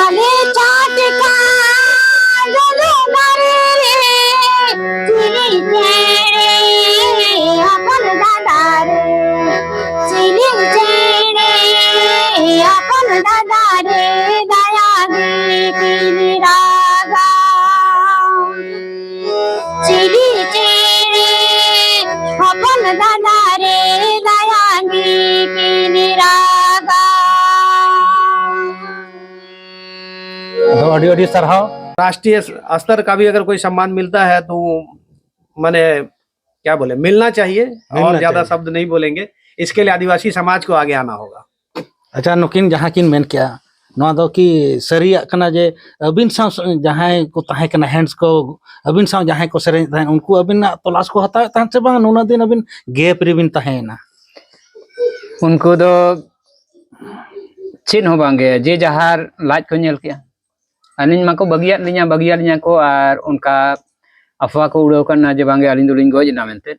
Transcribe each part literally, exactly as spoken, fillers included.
ᱟᱞᱮ ᱪᱟᱴᱠᱟ ᱡᱚᱞᱚ ᱫᱟᱨᱮ ᱨᱮ ᱪᱤᱞᱤ ᱪᱮᱬᱮ ᱦᱚᱯᱚᱱ ᱫᱟᱫᱟ ᱨᱮ, ᱪᱤᱞᱤ ᱪᱮᱬᱮ ᱦᱚᱯᱚᱱ ᱫᱟᱫᱟ ᱨᱮ ᱫᱟᱭᱟ ᱜᱮ ᱠᱤᱱ ᱨᱟᱜᱟ᱾ ᱪᱤᱞᱤ ᱪᱮᱬᱮ ᱦᱚᱯᱚᱱ ᱫᱟᱫᱟ ᱨᱮ ᱫᱟᱭᱟ ᱜᱮ ᱠᱤᱱ ᱨᱟᱜᱟ᱾ ᱟᱫᱚ ᱟᱹᱰᱤ ᱟᱹᱰᱤ ᱥᱟᱨᱦᱟᱣ᱾ राष्ट्रीय स्तर का भी अगर कोई सम्मान मिलता है तो माने क्या बोले, मिलना चाहिए। मिलना और ज्यादा चाहिए। शब्द नहीं बोलेंगे। इसके लिए आदिवासी समाज को आगे आना होगा। ᱟᱪᱪᱷᱟ, ᱱᱩᱠᱤᱱ ᱡᱟᱦᱟᱸ ᱠᱤᱱ ᱢᱮᱱ ᱠᱮᱜᱼᱟ, ᱱᱚᱣᱟ ᱫᱚ ᱠᱤ ᱥᱟᱹᱨᱤᱭᱟᱜ ᱠᱟᱱᱟ ᱡᱮ ᱟᱹᱵᱤᱱ ᱥᱟᱶ ᱡᱟᱦᱟᱸᱭ ᱠᱚ ᱛᱟᱦᱮᱸ ᱠᱟᱱᱟ, ᱦᱮᱱᱰᱥ ᱠᱚ, ᱟᱹᱵᱤᱱ ᱥᱟᱶ ᱡᱟᱦᱟᱸᱭ ᱠᱚ ᱥᱮᱨᱮᱧᱮᱫ ᱛᱟᱦᱮᱸᱫ, ᱩᱱᱠᱩ ᱟᱹᱵᱤᱱᱟᱜ ᱛᱚᱞᱟᱥ ᱠᱚ ᱦᱟᱛᱟᱣᱮᱫ ᱛᱟᱦᱮᱸᱫ ᱥᱮ ᱵᱟᱝ? ᱱᱩᱱᱟᱹᱜ ᱫᱤᱱ ᱟᱹᱵᱤᱱ ᱜᱮᱯ ᱨᱮᱵᱤᱱ ᱛᱟᱦᱮᱸᱭᱮᱱᱟ᱾ ᱩᱱᱠᱩ ᱫᱚ ᱪᱮᱫ ᱦᱚᱸ ᱵᱟᱝᱜᱮ, ᱡᱮ ᱡᱟᱦᱟᱨ ᱞᱟᱡ ᱠᱚ ᱧᱮᱞ ᱠᱮᱜᱼᱟ᱾ ᱟᱹᱞᱤᱧ ᱢᱟᱠᱚ ᱵᱟᱹᱜᱤᱭᱟᱫ ᱞᱤᱧᱟ, ᱵᱟᱹᱜᱤᱭᱟᱫ ᱞᱤᱧᱟ ᱠᱚ, ᱟᱨ ᱚᱱᱠᱟ ᱟᱯᱷᱣᱟ ᱠᱚ ᱩᱲᱟᱹᱣ ᱠᱟᱱᱟ ᱡᱮ ᱵᱟᱝᱜᱮ ᱟᱹᱞᱤᱧ ᱫᱚᱞᱤᱧ ᱜᱚᱡ ᱮᱱᱟ ᱢᱮᱱᱛᱮ᱾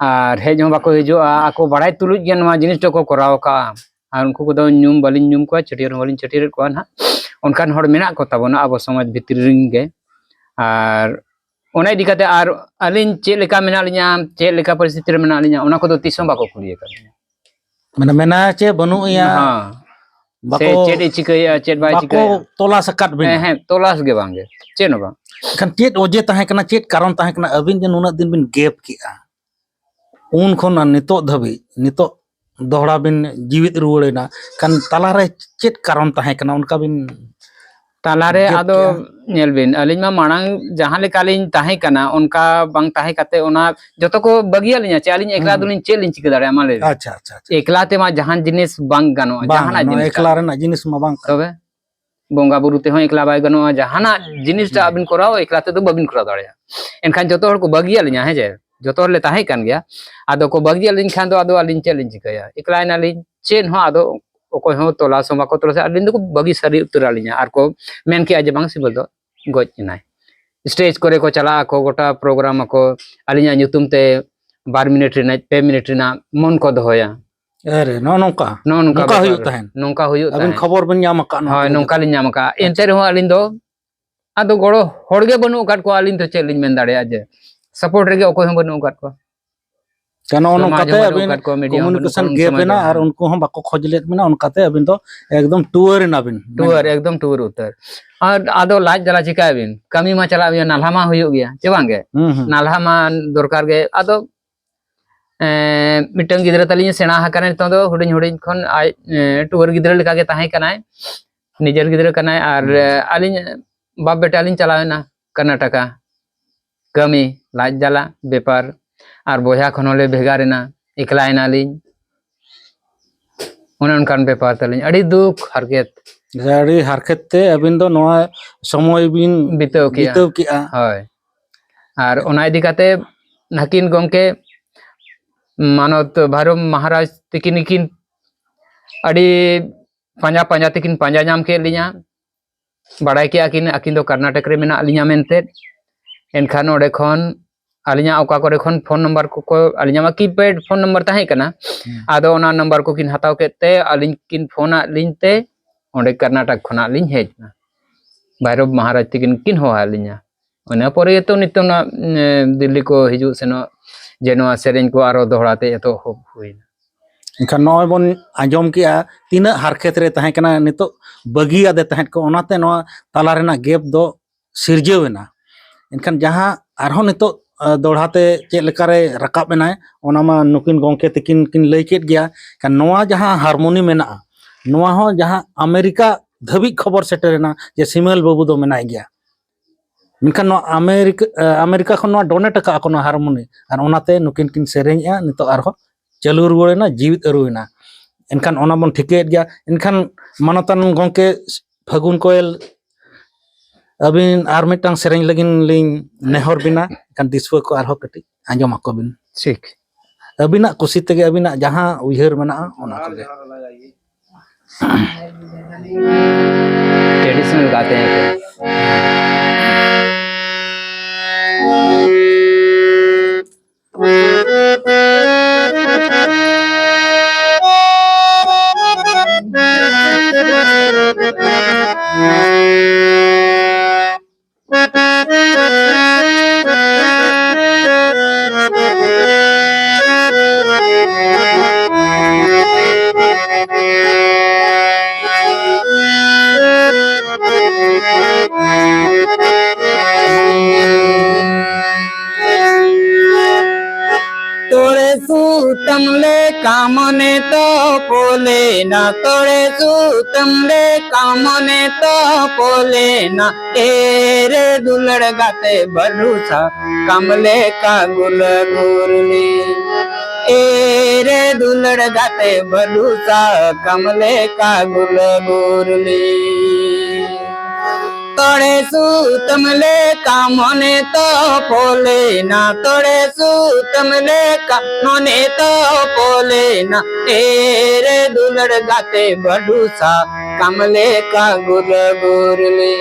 ᱟᱨ ᱦᱮᱡ ᱦᱚᱸ ᱵᱟᱠᱚ ᱦᱤᱡᱩᱜᱼᱟ, ᱟᱠᱚ ᱵᱟᱲᱟᱭ ᱛᱩᱞᱩᱡ ᱜᱮ ᱱᱚᱣᱟ ᱡᱤᱱᱤᱥ ᱫᱚᱠᱚ ᱠᱚᱨᱟᱣ ᱠᱟᱜᱼᱟ᱾ ᱟᱨ ᱩᱱᱠᱩ ᱠᱚᱫᱚ ᱧᱩᱢ ᱵᱟᱹᱞᱤᱧ ᱧᱩᱢ ᱠᱚᱣᱟ, ᱪᱷᱟᱹᱴᱭᱟᱹᱨ ᱦᱚᱸ ᱵᱟᱹᱞᱤᱧ ᱪᱷᱟᱹᱴᱭᱟᱹᱨᱮᱫ ᱠᱚᱣᱟ ᱱᱟᱦᱟᱜ᱾ ᱚᱱᱠᱟᱱ ᱦᱚᱲ ᱢᱮᱱᱟᱜ ᱠᱚ ᱛᱟᱵᱚᱱᱟ ᱟᱵᱚ ᱥᱚᱢᱟᱡᱽ ᱵᱷᱤᱛᱨᱤ ᱨᱮᱱ ᱜᱮ᱾ ᱟᱨ ᱚᱱᱟ ᱤᱫᱤ ᱠᱟᱛᱮ ᱟᱨ ᱟᱹᱞᱤᱧ ᱪᱮᱫ ᱞᱮᱠᱟ ᱢᱮᱱᱟᱜ ᱞᱤᱧᱟ, ᱪᱮᱫ ᱞᱮᱠᱟ ᱯᱚᱨᱤᱥᱛᱷᱤᱛᱤ ᱨᱮ ᱢᱮᱱᱟᱜ ᱞᱤᱧᱟ, ᱚᱱᱟ ᱠᱚᱫᱚ ᱛᱤᱥ ᱦᱚᱸ ᱵᱟᱠᱚ ᱠᱩᱞᱤ ᱟᱠᱟᱫ ᱞᱤᱧᱟ᱾ ᱢᱟᱱᱮ ᱢᱮᱱᱟ ᱪᱮ ᱵᱟᱹᱱᱩᱜ ᱮᱭᱟ, ᱦᱮᱸ᱾ ᱵᱟᱠᱚ, ᱥᱮ ᱪᱮᱫ ᱮ ᱪᱤᱠᱟᱹᱭᱮᱫᱼᱟ, ᱪᱮᱫ ᱵᱟᱭ ᱵᱟᱠᱚ ᱪᱤᱠᱟᱹᱭᱮᱫᱼᱟ᱾ ᱛᱚᱞᱟᱥ ᱟᱠᱟᱫ ᱵᱤᱱᱟ? ᱦᱮᱸ, ᱦᱮᱸ, ᱛᱚᱞᱟᱥ ᱜᱮ ᱵᱟᱝᱜᱮ, ᱪᱮᱫ ᱦᱚᱸ ᱵᱟᱝ᱾ ᱮᱱᱠᱷᱟᱱ ᱪᱮᱫ ᱚᱡᱮ ᱛᱟᱦᱮᱸ ᱠᱟᱱᱟ, ᱪᱮᱫ ᱠᱟᱨᱚᱱ ᱛᱟᱦᱮᱸ ᱠᱟᱱᱟ, ᱟᱹᱵᱤᱱ ᱡᱮ ᱱᱩᱱᱟᱹᱜ ᱫᱤᱱ ᱵᱤᱱ ᱜᱮᱯ ᱠᱮᱜᱼᱟ? ᱩᱱ ᱠᱷᱚᱱ ᱟᱨ ᱱᱤᱛᱚᱜ ᱫᱷᱟᱹᱵᱤᱡ, ᱱᱤᱛᱚᱜ ᱫᱚᱦᱲᱟ ᱵᱤᱱ ᱡᱤᱣᱤᱫ ᱨᱩᱣᱟᱹᱲ ᱮᱱᱟ, ᱠᱷᱟᱱ ᱛᱟᱞᱟᱨᱮ ᱪᱮᱫ ᱠᱟᱨᱚᱱ ᱛᱟᱦᱮᱸ ᱠᱟᱱᱟ ᱚᱱᱠᱟ ᱵᱤᱱ ᱛᱟᱞᱟᱨᱮ ᱜᱮᱯ ᱟᱫᱚ ᱠᱮᱜᱼᱟ? ᱧᱮᱞ ᱵᱤᱱ, ᱟᱹᱞᱤᱧ ᱢᱟ ᱢᱟᱲᱟᱝ ᱡᱟᱦᱟᱸ ᱞᱮᱠᱟᱞᱤᱧ ᱛᱟᱦᱮᱸ ᱠᱟᱱᱟ, ᱚᱱᱠᱟ ᱵᱟᱝ ᱛᱟᱦᱮᱸ ᱠᱟᱛᱮ ᱚᱱᱟ ᱡᱚᱛᱚ ᱠᱚ ᱵᱟᱹᱜᱤᱭᱟᱫ ᱞᱤᱧᱟ᱾ ᱪᱮ ᱟᱹᱞᱤᱧ ᱮᱠᱞᱟ ᱦᱩᱸ᱾ ᱫᱚᱞᱤᱧ ᱪᱮᱫ ᱞᱤᱧ ᱪᱤᱠᱟᱹ ᱫᱟᱲᱮᱭᱟᱜᱼᱟ, ᱢᱟ ᱞᱟᱹᱭ ᱵᱤᱱ? ᱟᱪᱪᱷᱟ, ᱟᱪᱪᱷᱟ, ᱟᱪᱪᱷᱟ᱾ ᱮᱠᱞᱟ ᱛᱮᱢᱟ ᱡᱟᱦᱟᱱ ᱡᱤᱱᱤᱥ ᱵᱟᱝ ᱜᱟᱱᱚᱜᱼᱟ, ᱵᱟᱝ ᱡᱟᱦᱟᱱᱟᱜ ᱜᱟᱱᱚᱜᱼᱟ, ᱡᱤᱱᱤᱥ ᱮᱠᱞᱟ ᱜᱮ᱾ ᱨᱮᱱᱟᱜ ᱡᱤᱱᱤᱥ ᱢᱟ ᱵᱟᱝ ᱠᱟᱱᱟ᱾ ᱛᱚᱵᱮ? ᱵᱚᱸᱜᱟ ᱵᱩᱨᱩ ᱛᱮᱦᱚᱸ ᱮᱠᱞᱟ ᱵᱟᱭ ᱜᱟᱱᱚᱜᱼᱟ, ᱡᱟᱦᱟᱱᱟᱜ ᱡᱤᱱᱤᱥᱴᱟ ᱦᱩᱸ᱾ ᱟᱵᱤᱱ ᱠᱚᱨᱟᱣ ᱮᱠᱞᱟ ᱛᱮᱫᱚ ᱵᱟᱵᱤᱱ ᱠᱚᱨᱟᱣ ᱫᱟᱲᱮᱭᱟᱜᱼᱟ᱾ ᱮᱱᱠᱷᱟᱱ ᱡᱚᱛᱚ ᱦᱚᱲ ᱠᱚ ᱵᱟᱹᱜᱤᱭᱟᱜ ᱞᱤᱧᱟ, ᱦᱮᱸ ᱡᱮ ᱡᱚᱛᱚ ᱦᱚᱲ ᱞᱮ ᱛᱟᱦᱮᱸ ᱠᱟᱱ ᱜᱮᱭᱟ, ᱟᱫᱚ ᱠᱚ ᱵᱟᱹᱜᱤᱭᱟᱜ ᱞᱤᱧ ᱠᱷᱟᱱ ᱫᱚ ᱟᱫᱚ ᱟᱹᱞᱤᱧ ᱪᱮᱫ ᱞᱤᱧ ᱪᱤᱠᱟᱹᱭᱟ? ᱮᱠᱞᱟᱭ ᱱᱟᱞᱤᱧ, ᱪᱮᱫ ᱦᱚᱸ ᱟᱫᱚ ᱚᱠᱚᱭ ᱦᱚᱸ ᱛᱚᱞᱟᱥ ᱦᱚᱸ ᱵᱟᱠᱚ ᱛᱚᱞᱟᱥᱟ, ᱟᱹᱞᱤᱧ ᱫᱚᱠᱚ ᱵᱟᱹᱜᱤ ᱥᱟᱹᱨᱤ ᱩᱛᱟᱹᱨ ᱟᱹᱞᱤᱧᱟ ᱟᱨ ᱠᱚ ᱢᱮᱱ ᱠᱮᱜᱼᱟ ᱡᱮ ᱵᱟᱝ ᱥᱤᱵᱚᱞ ᱫᱚ ᱜᱚᱡ ᱮᱱᱟᱭ᱾ ᱥᱴᱮᱡᱽ ᱠᱚᱨᱮ ᱠᱚ ᱪᱟᱞᱟᱜ ᱟᱠᱚ, ᱜᱚᱴᱟ ᱯᱨᱳᱜᱨᱟᱢ ᱟᱠᱚ, ᱟᱹᱞᱤᱧᱟᱜ ᱧᱩᱛᱩᱢ ᱛᱮ ᱵᱟᱨ ᱢᱤᱱᱤᱴ ᱨᱮᱱᱟᱜ, ᱯᱮ ᱢᱤᱱᱤᱴ ᱨᱮᱱᱟᱜ ᱢᱚᱱ ᱠᱚ ᱫᱚᱦᱚᱭᱟ᱾ ᱟᱨᱮ, ᱱᱚᱜᱼᱚ ᱱᱚᱝᱠᱟ? ᱱᱚᱜᱼᱚ ᱱᱚᱝᱠᱟ ᱱᱚᱝᱠᱟ ᱵᱮᱯᱟᱨ᱾ ᱦᱩᱭᱩᱜ ᱛᱟᱦᱮᱸᱱ? ᱱᱚᱝᱠᱟ ᱦᱩᱭᱩᱜ ᱟᱹᱵᱤᱱ ᱛᱟᱦᱮᱸᱫ᱾ ᱠᱷᱚᱵᱚᱨ ᱵᱤᱱ ᱧᱟᱢ ᱟᱠᱟᱫ ᱱᱚᱣᱟ ᱦᱳᱭ, ᱠᱚᱫᱚ? ᱱᱚᱝᱠᱟ ᱞᱤᱧ ᱧᱟᱢ ᱟᱠᱟᱫᱼᱟ᱾ ᱟᱪᱪᱷᱟ᱾ ᱮᱱᱛᱮ ᱨᱮᱦᱚᱸ ᱟᱹᱞᱤᱧ ᱫᱚ ᱟᱫᱚ ᱜᱚᱲᱚ ᱦᱚᱲ ᱜᱮ ᱵᱟᱹᱱᱩᱜ ᱟᱠᱟᱫ ᱠᱚᱣᱟ, ᱟᱹᱞᱤᱧ ᱫᱚ ᱪᱮᱫ ᱞᱤᱧ ᱢᱮᱱ ᱫᱟᱲᱮᱭᱟᱜᱼᱟ ᱡᱮ ᱥᱟᱯᱳᱨᱴ ᱨᱮᱜᱮ ᱚᱠᱚᱭ ᱦᱚᱸ ᱵᱟᱹᱱᱩᱜ ᱟᱠᱟᱫ ᱠᱚᱣᱟ᱾ ᱛᱚ, ᱱᱚᱜᱼᱚ ᱥᱚᱢᱟᱡᱽ ᱱᱚᱝᱠᱟᱛᱮ ᱦᱚᱸ ᱵᱟᱹᱱᱩᱜ ᱟᱹᱵᱤᱱ ᱟᱠᱟᱫ ᱠᱚᱣᱟ, ᱢᱤᱰᱤᱭᱟ ᱦᱚᱸ ᱵᱟᱹᱱᱩᱜ, ᱠᱚᱢᱭᱩᱱᱤᱠᱮᱥᱚᱱ ᱠᱳᱱᱳ ᱜᱮᱯ ᱥᱚᱢᱟᱡᱽ ᱮᱱᱟ ᱦᱚᱸ ᱟᱨ ᱵᱟᱹᱱᱩᱜ᱾ ᱩᱱᱠᱩ ᱦᱚᱸ ᱵᱟᱠᱚ ᱠᱷᱚᱡᱽ ᱞᱮᱫ ᱵᱤᱱᱟ, ᱚᱱᱠᱟᱛᱮ ᱟᱹᱵᱤᱱ ᱫᱚ ᱮᱠᱫᱚᱢ ᱴᱩᱣᱟᱹᱨ ᱮᱱᱟ ᱵᱤᱱ᱾ ᱴᱩᱣᱟᱹᱨ, ᱮᱠᱫᱚᱢ ᱴᱩᱣᱟᱹᱨ ᱩᱛᱟᱹᱨ᱾ ᱟᱨ ᱟᱫᱚ ᱞᱟᱡ ᱡᱟᱞᱟ ᱪᱤᱠᱟᱹᱭᱟᱵᱤᱱ? ᱠᱟᱹᱢᱤ ᱢᱟ ᱪᱟᱞᱟᱜ ᱦᱩᱭᱩᱜᱼᱟ, ᱱᱟᱞᱦᱟ ᱢᱟ ᱦᱩᱭᱩᱜ ᱜᱮᱭᱟ, ᱪᱮ ᱵᱟᱝ ᱜᱮ? ᱦᱩᱸ, ᱦᱩᱸ᱾ ᱱᱟᱞᱦᱟ ᱢᱟ ᱫᱚᱨᱠᱟᱨ ᱜᱮ᱾ ᱟᱫᱚ, ᱮᱸ, ᱢᱤᱫᱴᱟᱝ ᱜᱤᱫᱽᱨᱟᱹ ᱛᱟᱹᱞᱤᱧ ᱥᱮᱬᱟ ᱟᱠᱟᱱᱟᱭ ᱱᱤᱛᱚᱝ ᱫᱚ, ᱦᱩᱰᱤᱧ ᱦᱩᱰᱤᱧ ᱠᱷᱚᱱ ᱟᱡ, ᱮᱸ, ᱴᱩᱣᱟᱹᱨ ᱜᱤᱫᱽᱨᱟᱹ ᱞᱮᱠᱟ ᱜᱮ ᱛᱟᱦᱮᱸ ᱠᱟᱱᱟᱭ, ᱱᱤᱡᱮᱨ ᱜᱤᱫᱽᱨᱟᱹ ᱠᱟᱱᱟᱭ᱾ ᱟᱨ, ᱦᱩᱸ᱾ ᱮᱸ, ᱟᱹᱞᱤᱧ ᱵᱟᱯ ᱵᱮᱴᱟ ᱞᱤᱧ ᱪᱟᱞᱟᱣ ᱮᱱᱟ ᱠᱟᱨᱱᱟᱴᱟᱠᱟ᱾ ᱠᱟᱹᱢᱤ, ᱞᱟᱡ ᱡᱟᱞᱟ, ᱵᱮᱯᱟᱨ, ᱟᱨ ᱵᱚᱭᱦᱟ ᱠᱷᱚᱱ ᱦᱚᱸᱞᱮ ᱵᱷᱮᱜᱟᱨ ᱮᱱᱟ, ᱮᱠᱞᱟ ᱮᱱᱟᱞᱤᱧ᱾ ᱚᱱᱮ ᱚᱱᱠᱟᱱ ᱵᱮᱯᱟᱨ ᱛᱟᱹᱞᱤᱧ, ᱟᱹᱰᱤ ᱫᱩᱠ ᱦᱟᱨᱠᱮᱛ᱾ ᱟᱹᱰᱤ ᱦᱟᱨᱠᱮᱛ ᱛᱮ ᱟᱹᱵᱤᱱ ᱫᱚ ᱱᱚᱣᱟ ᱥᱚᱢᱚᱭ ᱵᱤᱱ ᱵᱤᱛᱟᱹᱣ ᱠᱮᱜᱼᱟ᱾ ᱵᱤᱛᱟᱹᱣ ᱠᱮᱜᱼᱟ᱾ ᱦᱳᱭ᱾ ᱟᱨ ᱚᱱᱟ ᱤᱫᱤ ᱠᱟᱛᱮ ᱱᱟᱹᱠᱤᱱ ᱜᱚᱢᱠᱮ ᱢᱟᱱᱚᱛ ᱵᱷᱟᱭᱨᱚ ᱢᱚᱦᱟᱨᱟᱡᱽ ᱛᱤᱠᱤᱱ ᱠᱤᱱ ᱟᱹᱰᱤ ᱯᱟᱸᱡᱟ ᱯᱟᱸᱡᱟ ᱛᱮᱠᱤᱱ ᱯᱟᱸᱡᱟ ᱧᱟᱢ ᱠᱮᱫ ᱞᱤᱧᱟ᱾ ᱵᱟᱲᱟᱭ ᱠᱮᱜᱼᱟ ᱠᱤᱱ ᱟᱹᱠᱤᱱ ᱫᱚ ᱠᱟᱨᱱᱟᱴᱚᱠ ᱨᱮ ᱢᱮᱱᱟᱜ ᱞᱤᱧᱟ ᱢᱮᱱᱛᱮ᱾ ᱮᱱᱠᱷᱟᱱ ᱚᱸᱰᱮ ᱠᱷᱚᱱ ᱟᱹᱞᱤᱧᱟᱜ ᱚᱠᱟ ᱠᱚᱨᱮ ᱠᱷᱚᱱ ᱯᱷᱳᱱ ᱱᱟᱢᱵᱟᱨ ᱠᱚᱠᱚ, ᱟᱹᱞᱤᱧᱟᱜ ᱢᱟ ᱠᱤᱯᱮᱰ ᱯᱷᱳᱱ ᱱᱟᱢᱵᱟᱨ ᱛᱟᱦᱮᱸ ᱠᱟᱱᱟ, ᱦᱩᱸ᱾ ᱟᱫᱚ ᱚᱱᱟ ᱱᱟᱢᱵᱟᱨ ᱠᱚᱠᱤᱱ ᱦᱟᱛᱟᱣ ᱠᱮᱫ ᱛᱮ ᱟᱹᱞᱤᱧ ᱠᱤᱱ ᱯᱷᱳᱱᱟᱫ ᱞᱤᱧ ᱛᱮ ᱚᱸᱰᱮ ᱠᱟᱨᱱᱟᱴᱚᱠ ᱠᱷᱚᱱᱟᱜ ᱞᱤᱧ ᱦᱮᱡ ᱮᱱᱟ᱾ ᱵᱷᱟᱭᱨᱚᱵ ᱢᱚᱦᱟᱨᱟᱡᱽ ᱛᱤᱠᱤᱱ ᱠᱤᱱ ᱦᱚᱦᱚᱣᱟᱫ ᱞᱤᱧᱟ᱾ ᱚᱱᱟ ᱯᱚᱨᱮ ᱜᱮᱛᱚ ᱱᱤᱛᱚᱜ ᱚᱱᱟ, ᱮ, ᱫᱤᱞᱞᱤ ᱠᱚ ᱦᱤᱡᱩᱜ ᱥᱮᱱᱚᱜ, ᱡᱮ ᱱᱚᱣᱟ ᱥᱮᱨᱮᱧ ᱠᱚ ᱟᱨᱚ ᱫᱚᱦᱲᱟ ᱛᱮ ᱮᱛᱚᱦᱚᱵ ᱦᱩᱭᱱᱟ᱾ ᱮᱱᱠᱷᱟᱱ ᱱᱚᱜᱼᱚᱭ ᱵᱚᱱ ᱟᱸᱡᱚᱢ ᱠᱮᱜᱼᱟ, ᱛᱤᱱᱟᱹᱜ ᱦᱟᱨᱠᱮᱛ ᱨᱮ ᱛᱟᱦᱮᱸ ᱠᱟᱱᱟ, ᱱᱤᱛᱚᱜ ᱵᱟᱹᱜᱤᱭᱟᱫᱮ ᱛᱟᱦᱮᱸᱫ ᱠᱚ, ᱚᱱᱟᱛᱮ ᱱᱚᱣᱟ ᱛᱟᱞᱟ ᱨᱮᱱᱟᱜ ᱜᱮᱯ ᱫᱚ ᱥᱤᱨᱡᱟᱹᱣ ᱮᱱᱟ᱾ ᱮᱱᱠᱷᱟᱱ ᱡᱟᱦᱟᱸ ᱟᱨᱦᱚᱸ ᱱᱤᱛᱚᱜ, ᱟ, ᱫᱚᱦᱲᱟ ᱛᱮ ᱪᱮᱫ ᱞᱮᱠᱟᱨᱮ ᱨᱟᱠᱟᱵ ᱮᱱᱟᱭ, ᱚᱱᱟ ᱢᱟ ᱱᱩᱠᱤᱱ ᱜᱚᱢᱠᱮ ᱛᱤᱠᱤᱱ ᱠᱤᱱ ᱞᱟᱹᱭ ᱠᱮᱫ ᱜᱮᱭᱟ᱾ ᱮᱱᱠᱷᱟᱱ ᱱᱚᱣᱟ ᱡᱟᱦᱟᱸ ᱦᱟᱨᱢᱚᱱᱤ ᱢᱮᱱᱟᱜᱼᱟ, ᱱᱚᱣᱟ ᱦᱚᱸ ᱡᱟᱦᱟᱸ ᱟᱢᱮᱨᱤᱠᱟ ᱫᱷᱟᱹᱵᱤᱡ ᱠᱷᱚᱵᱚᱨ ᱥᱮᱴᱮᱨ ᱮᱱᱟ ᱡᱮ ᱥᱤᱢᱟᱹᱞ ᱵᱟᱹᱵᱩ ᱫᱚ ᱢᱮᱱᱟᱭ ᱜᱮᱭᱟ᱾ ᱢᱮᱱᱠᱷᱟᱱ ᱱᱚᱣᱟ ᱟᱢᱮᱨᱤᱠᱟ, ᱟ, ᱟᱢᱮᱨᱤᱠᱟ ᱠᱷᱚᱱ ᱱᱚᱣᱟ ᱰᱚᱱᱮᱴ ᱟᱠᱟᱫᱼᱟ ᱠᱚ ᱱᱚᱣᱟ ᱦᱟᱨᱢᱚᱱᱤ, ᱟᱨ ᱚᱱᱟᱛᱮ ᱱᱩᱠᱤᱱ ᱠᱤᱱ ᱥᱮᱨᱮᱧᱮᱜᱼᱟ, ᱱᱤᱛᱚᱜ ᱟᱨᱦᱚᱸ ᱪᱟᱹᱞᱩ ᱨᱩᱣᱟᱹᱲ ᱮᱱᱟ, ᱡᱤᱣᱤᱫ ᱟᱹᱨᱩ ᱮᱱᱟ᱾ ᱮᱱᱠᱷᱟᱱ ᱚᱱᱟ ᱵᱚᱱ ᱴᱷᱤᱠᱟᱹᱭᱮᱫ ᱜᱮᱭᱟ᱾ ᱮᱱᱠᱷᱟᱱ ᱢᱟᱱᱚᱛᱟᱱ ᱜᱚᱢᱠᱮ ᱯᱷᱟᱹᱜᱩᱱ ᱠᱚᱭᱮᱞ, ᱟᱹᱵᱤᱱ ᱟᱨ ᱢᱤᱫᱴᱟᱝ ᱥᱮᱨᱮᱧ ᱞᱟᱹᱜᱤᱫ ᱞᱤᱧ ᱱᱮᱦᱚᱨ ᱵᱤᱱᱟ, ᱮᱱᱠᱷᱟᱱ ᱫᱤᱥᱩᱣᱟᱹ ᱠᱚ ᱟᱨᱦᱚᱸ ᱠᱟᱹᱴᱤᱡ ᱟᱸᱡᱚᱢ ᱟᱠᱚ ᱵᱤᱱ᱾ ᱴᱷᱤᱠ᱾ ᱟᱹᱵᱤᱱᱟᱜ ᱠᱩᱥᱤ ᱛᱮᱜᱮ, ᱟᱹᱵᱤᱱᱟᱜ ᱡᱟᱦᱟᱸ ᱩᱭᱦᱟᱹᱨ ᱢᱮᱱᱟᱜᱼᱟ, ᱚᱱᱟ ᱠᱚᱜᱮ᱾ ᱴᱨᱮᱰᱤᱥᱚᱱᱟᱞ ᱜᱟᱛᱮ ᱦᱮᱸ ᱯᱮ᱾ ᱛᱚᱲᱮ ᱥᱩᱛᱟᱹᱢ ᱞᱮᱠᱟ ᱢᱚᱱᱮ ᱛᱚᱯᱚᱞᱮᱱᱟ, ᱛᱚᱲᱮ ᱥᱩᱛᱟᱹᱢ ᱞᱮᱠᱟ ᱢᱚᱱᱮ ᱛᱚᱯᱚᱞᱮᱱᱟ, ᱮᱨᱮ ᱫᱩᱞᱟᱹᱲ ᱜᱟᱛᱮ ᱵᱟᱹᱞᱩ ᱥᱟᱠᱟᱢ ᱞᱮᱠᱟ ᱜᱩᱞ ᱜᱩᱨᱞᱤ᱾ ᱮᱨᱮ ᱫᱩᱞᱟᱹᱲ ᱜᱟᱛᱮ ᱵᱟᱹᱞᱩ ᱥᱟᱠᱟᱢ ᱞᱮᱠᱟ ᱜᱩᱞ ᱜᱩᱨᱞᱤ᱾ ᱛᱚᱲᱮ ᱥᱩᱛᱟᱹᱢ ᱞᱮᱠᱟ ᱢᱚᱱᱮ ᱛᱚᱯᱚᱞᱮᱱᱟ, ᱛᱚᱲᱮ ᱥᱩᱛᱟᱹᱢ ᱞᱮᱠᱟ ᱢᱚᱱᱮ ᱛᱚᱯᱚᱞᱮᱱᱟ, ᱮᱨᱮ ᱫᱩᱞᱟᱹᱲ ᱜᱟᱛᱮ ᱵᱟᱹᱞᱩ ᱥᱟᱠᱟᱢ ᱞᱮᱠᱟ ᱜᱩᱞ ᱜᱩᱨᱞᱤ᱾